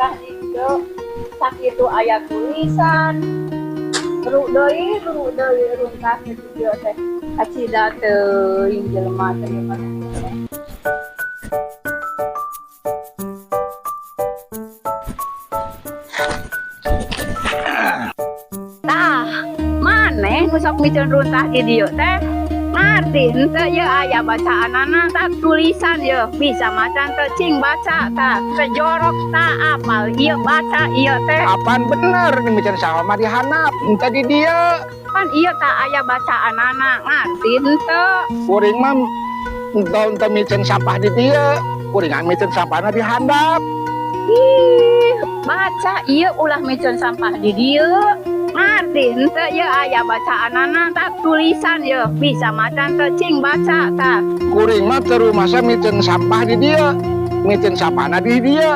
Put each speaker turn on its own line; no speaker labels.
Runtah di dieu. Sakitu aya tulisan. Ru deui runtah di dieu teh. Acida teuing jelema teh ieu mah. Tah, maneh nu sok miceun runtah di dieu teh? Ngarti henteu ieu aya bacaanana tah, tulisan ieu bisa maca teu? Cing baca tah, teu jorok tah, apal ieu, baca ieu teh.
Apaan bener nih, miceun sampah mah dihandap, henteu di dieu.
Pan ieu tah aya bacaanana, ngarti henteu?
Kuring mah henteu henteu miceun sampah di dieu. Kuring mah miceun sampahna di handap.
Ih, baca ieu, ulah miceun sampah di dieu. Ngarti henteu ieu aya bacaanana tah, tulisan ieu bisa maca teu? Cing baca tah.
Kuring mah teu rumasa miceun sampah di dieu. Miceun sampahna di dieu.